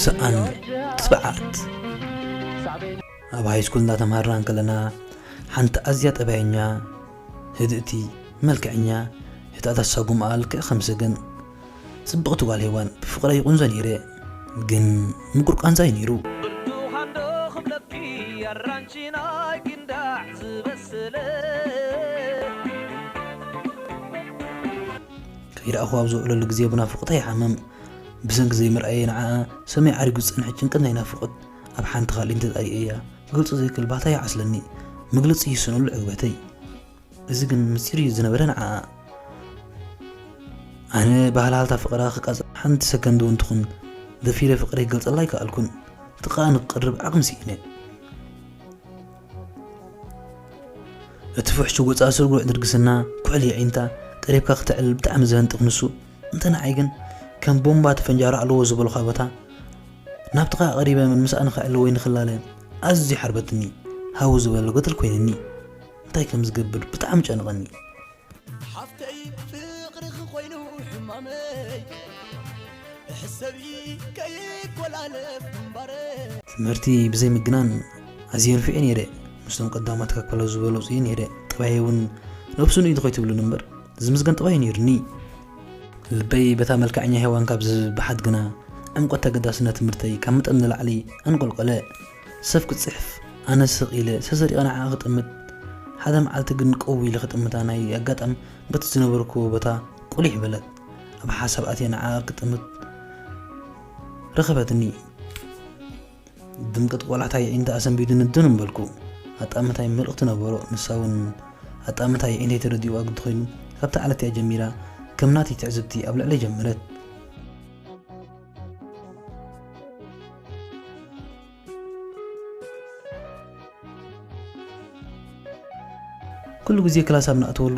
ሰኣን ትብዓት። ኣብ ሃይስኩል እንዳተምሃርና እንከለና ሓንቲ ኣዝያ ጠባየኛ፣ ህድእቲ፣ መልክዐኛ፣ ህድኣታ ሳጉምኣ ልክዕ ከም ሰገን ጽብቕቲ ጓል ሄዋን ብፍቕራ ይቑንዞ ነይረ። ግን ምቁር ቃንዛ እዩ ነይሩ። ብርቱኻን ዶ ክብለኪ ኣራንቺ ናይ ጊንዳዕ ዝበሰለ። ከይረኣኹ ኣብ ዝውዕለሉ ግዜ ብናፍቖት ኣይሓምም። ብሰንኪ ዘይምርኣየይ ንዓኣ ሰማይ ዓሪጉ ዝጸንሐ ጭንቀት ናይ ናፍቖት ኣብ ሓንቲ ካልእ እንተጣይኤያ ክገልጾ ዘይክእል ባህታ ይዓስለኒ። መግለጺ ይስእነሉ ዕግበተይ። እዚ ግን ምስጢር እዩ ዝነበረ ንዓኣ። ኣነ ባህልሃልታ ፍቕራ ክቃጸ ሓንቲ ሰከንድ እውን ትኹን ደፊረ ፍቕረይ ክገልጸላ ኣይከኣልኩን። ጥቓኣ ንክቐርብ ዓቕሚ ስኢነ። እቲ ፍሕሹ ገጻ ስርጉዕ ድርግስና፣ ኩሕሊ የዒንታ፣ ቀሪብካ ክተዕልል ብጣዕሚ ዘህንጥቕ ንሱ፣ እንተ ንዓይ ግን ከም ቦምባ ተፈንጃሪ ኣለዎ ዝበልኳ ቦታ፣ ናብ ጥቓ ቀሪበ ምሳኣ ንኽዕለ ወይ ንኽላለ ኣዝዩ ሓርበትኒ። ሃው ዝበለ ገደል ኮይንኒ። እንታይ ከም ዝገብር ብጣዕሚ ጨነቐኒ። ሓፍተይ ፍቕርኺ ኮይኑ ሕማመይ፣ ሕሰቢ ከይኮላለፍ ግንባረይ። ትምህርቲ ብዘይ ምግናን ኣዝየ ንፉዕ እየ ነይረ። ምስቶም ቀዳሞት ካኮላ ዝበለጹ እየ ነይረ። ጠባየይ እውን ነብሱ ንኢዱ ከይትብሉኒ እምበር ዝምዝገን ጠባይ ነይሩኒ። ልበይ በታ መልክዐኛ ሄዋን ካብ ዝብሓት ግና ዕምቆት ተገዳስነት ትምህርተይ ካብ መጠን ንላዕሊ ኣንቆልቆለ። ሰብ ክጽሕፍ ኣነ ስቕ ኢለ ሰሰሪቐ ንዓኣ ክጥምት። ሓደ መዓልቲ ግን ቀው ኢለ ክጥምታ ናይ ኣጋጣሚ በቲ ዝነበርኩዎ ቦታ ቁሊሕ በለት። ኣብ ሓሳብ ኣትየ ንዓኣ ክጥምት ረኸበትኒ። ድምቀት ቆላሕታ የዒንታ ኣሰንቢዱኒ ድን እምበልኩ። ኣጣምታይ መልእኽቲ ነበሮ። ንሳ እውን ኣጣምታይ የዒንተይ ተረዲእዋ ግዲ ኮይኑ ካብታ ዕለት እቲኣ ጀሚራ ከም ናተይ ትዕዝብቲ ኣብ ልዕለይ ጀመረት። ኩሉ ግዜ ክላስ ኣብ ንኣትወሉ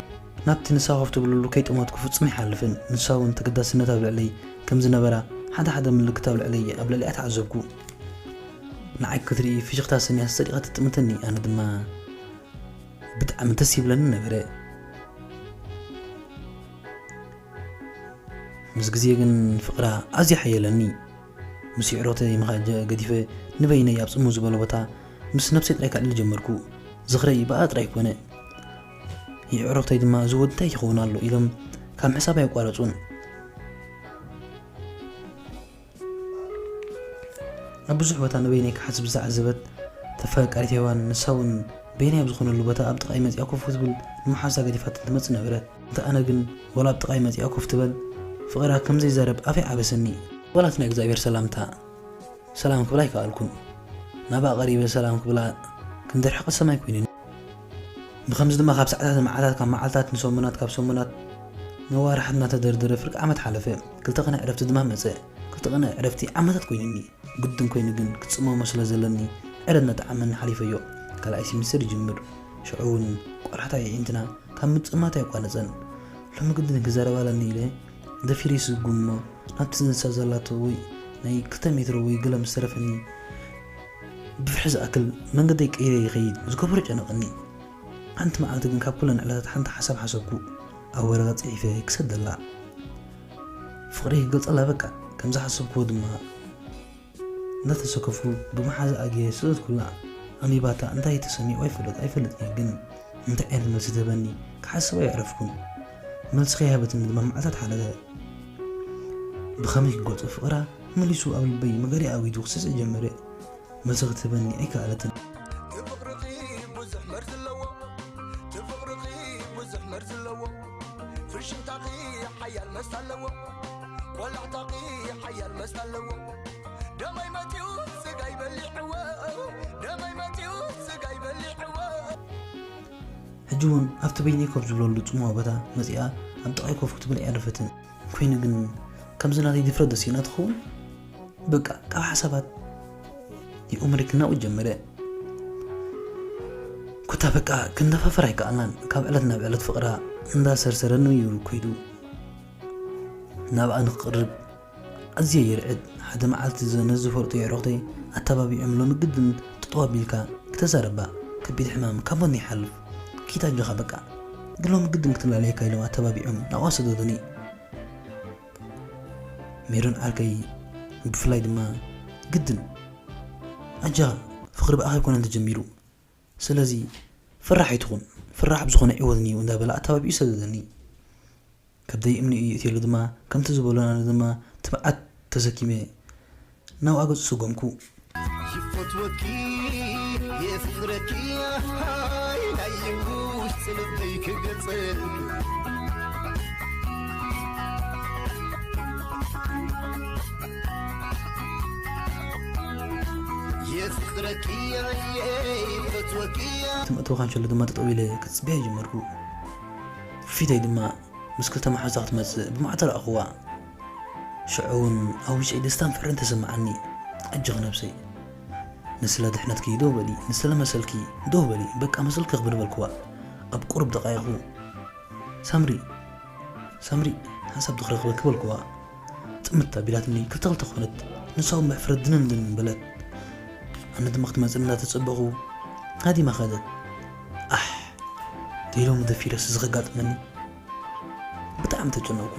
ናብቲ ንሳ ኮፍ ትብለሉ ከይጠመትኩ ፍጹም ኣይሓልፍን። ንሳ እውን ተገዳስነት ኣብ ልዕለይ ከም ዝነበራ ሓደ ሓደ ምልክት ኣብ ልዕለይ ኣብ ልዕሊኣ ተዓዘብኩ። ንዓይ ክትርኢ ፍሽኽታ ሰንያ ሰሪቓ ትጥምተኒ፣ ኣነ ድማ ብጣዕሚ ደስ ይብለኒ ነበረ። ምስ ግዜ ግን ፍቕራ ኣዝዩ ሓየለኒ። ምስ የዕሮተይ ምኻድ ገዲፈ ንበይነይ ኣብ ጽምው ዝበለ ቦታ ምስ ነብሰይ ጥራይ ከዕልል ጀመርኩ። ዝኽረይ ብኣ ጥራይ ኮነ። የዕሮተይ ድማ እዚ ወዲ እንታይ ይኸውን ኣሎ ኢሎም ካብ ምሕሳብ ኣየቋረጹን። ኣብ ብዙሕ ቦታ ንበይነይ ክሓስብ ዝዓዘበት ተፈቃሪት ሄዋን፣ ንሳ እውን በይነይ ኣብ ዝኾነሉ ቦታ ኣብ ጥቓይ መጺኣ ኮፍ ክትብል ንመሓዛ ገዲፋትኒ ትመጽእ ነበረት። እንተ ኣነ ግን፣ ወላ ኣብ ጥቓይ መጺኣ ኮፍ ትበል፣ ፍቕራ ከም ዘይዛረብ ኣፈይ ዓበሰኒ። ወላ እቲ ናይ እግዚኣብሔር ሰላምታ ሰላም ክብላ ኣይከኣልኩን። ናብኣ ቀሪበ ሰላም ክብላ ክንዲ ርሕቀት ሰማይ ኮይኑኒ። ብኸምዚ ድማ ካብ ሰዓታት ንመዓልታት፣ ካብ መዓልታት ንሰሙናት፣ ካብ ሰሙናት ንወርሓት እናተደርደረ ፍርቂ ዓመት ሓለፈ። ክልተ ቅነ ዕረፍቲ ድማ መጸ። ክልተ ቅነ ዕረፍቲ ዓመታት ኮይኑኒ። ግድን ኮይኑ ግን ክጽመሞ ስለ ዘለኒ ዕረ እናጠዓመኒ ሓሊፈዮ። ካልኣይ ሴሚስተር ይጅምር። ሽዑ እውን ቆላሕታ የዒንትና ካብ ምጽማት ኣየቋረጸን። ሎሚ ግድን ክዛረብ ኣለኒ ኢለ ደፊረ ይስጉም እሞ ናብቲ ንሳ ዘላቶ ወይ ናይ ክልተ ሜትሮ ወይ ገለ ምስ ተረፈኒ ብፍርሒ ዝኣክል መንገደይ ቀይረ ይኸይድ። ዝገብሮ ጨነቐኒ። ሓንቲ መዓልቲ ግን ካብ ኩለን ዕለታት ሓንቲ ሓሳብ ሓሰብኩ። ኣብ ወረቐት ጽሒፈ ክሰደላ። ፍቕረይ ክገልጸላ በቃ ከም ዝሓሰብክዎ ድማ እናተሰከፍኩ ብመሓዛ ኣግየ ስእለትኩላ። ኣንቢባታ እንታይ ተሰሚዑ ኣይፈልጥ ኣይፈልጥን እየ፣ ግን እንታይ ዓይነት መልሲ ትህበኒ ክሓስብ ኣየዕረፍኩን። መልሲ ከይሃበትኒ ድማ መዓልታት ሓለፈ። ብኸመይ ክገልጾ ፍቕራ መሊሱ ኣብ ልበይ መገዲ ኣዊዱ ክስስዕ ጀመረ። መልሲ ክትህበኒ ኣይከኣለትን። ትፍቕርኺ ብዙሕ መርዚ ኣለዎ፣ ትፍቕርኺ ብዙሕ መርዚ ኣለዎ። ፍሽንታኺ ሓያል መስተ ኣለዎ፣ ቆላሕታኺ ሓያል መስተ ኣለዎ። ደመይ መጺኡ ስጋይ በሊዕዎ፣ ደመይ መጺኡ ስጋይ በሊዕዎ። ሕጂ እውን ኣብቲ በይነይ ኮፍ ዝብለሉ ጽምዋ ቦታ መጺኣ ኣብ ጥቓይ ኮፍ ክትብል ኣይኣረፈትን። ኮይኑ ግን ከምዚ ናተይ ድፍረት ደሲና ትኸውን? በቃ ካብ ሓሳባት የእምረይ ክናወጥ ጀመረ። ኩታ በቃ ክንደፋፈር ኣይከኣልናን። ካብ ዕለት ናብ ዕለት ፍቕራ እንዳሰርሰረኒ እዩ ከይዱ። ናብኣ ንክቕርብ ኣዝየ ይርዕድ። ሓደ መዓልቲ ዘ-፣ ነዚ ዝፈልጦ የዕሩኽተይ ኣተባቢዖም ሎሚ ግድን ጠጠው ኣቢልካ ክተዛረባ ከቢድ ሕማም ካብ ሞት ይሓልፍ። ኪድ ኣጆኻ በቃ ግን ሎሚ ግድን ክትላለየካ ኢሎም ኣተባቢዖም ናብኣ ሰደዱኒ። ሜሮን ዓርከይ፣ ብፍላይ ድማ ግድን ኣጃ፣ ፍቕሪ ብኣኻ ኣይኮነን ተጀሚሩ። ስለዚ ፈራሕ ኣይትኹን፣ ፈራሕ ብዝኾነ ዕወት እዩ እንዳበለ ኣተባቢዑ ሰደደኒ። ከብደይ እምኒ እዩ እትየሉ ድማ ከምቲ ዝበሎ ኣነ ድማ ትብዓት ተሰኪመ ናብ ኣገጹ ሰጎምኩ። ይፈትወኪ የፍቅረኪ ሃይ ናይ ውሽጢ ልበይ ክገልጸልኪ የፍቅረኪ የፈትወኪ ትምእተወ ካንሸሎ ድማ ጠጠው ኢለ ክጽበያ ጀመርኩ። ፊተይ ድማ ምስ ክልተ መሓዛ ክትመጽእ ብማዕተ ረኣኽዋ። ሽዑ እውን ኣብ ውሽጠይ ደስታን ፍቕርን ተሰማዓኒ። ኣጆኺ ነብሰይ፣ ንስለ ድሕነትኪ ደው በሊ፣ ንስለ መሰልኪ ደው በሊ፣ በቃ መሰልኪ ክብር በልክዋ። ኣብ ቁሩብ ደቃይቑ ሳምሪ፣ ሳምሪ፣ ሓንሳብ ድኽረኽበኪ በልክዋ። ጥምት ኣቢላትኒ ክልተ ክልተ ኮነት፣ ንሳ እውን ብሕፍረት ድንን ድንን በለት። ኣነ ድማ ክትመጽእ እንዳተጸበኹ ሃዲማ ከደት። ኣሕ፣ ዘይሎሚ ደፊረስ እዚ ከጋጥመኒ ብጣዕሚ ተጨነቕኩ።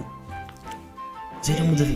ዘይሎሚ ደፊ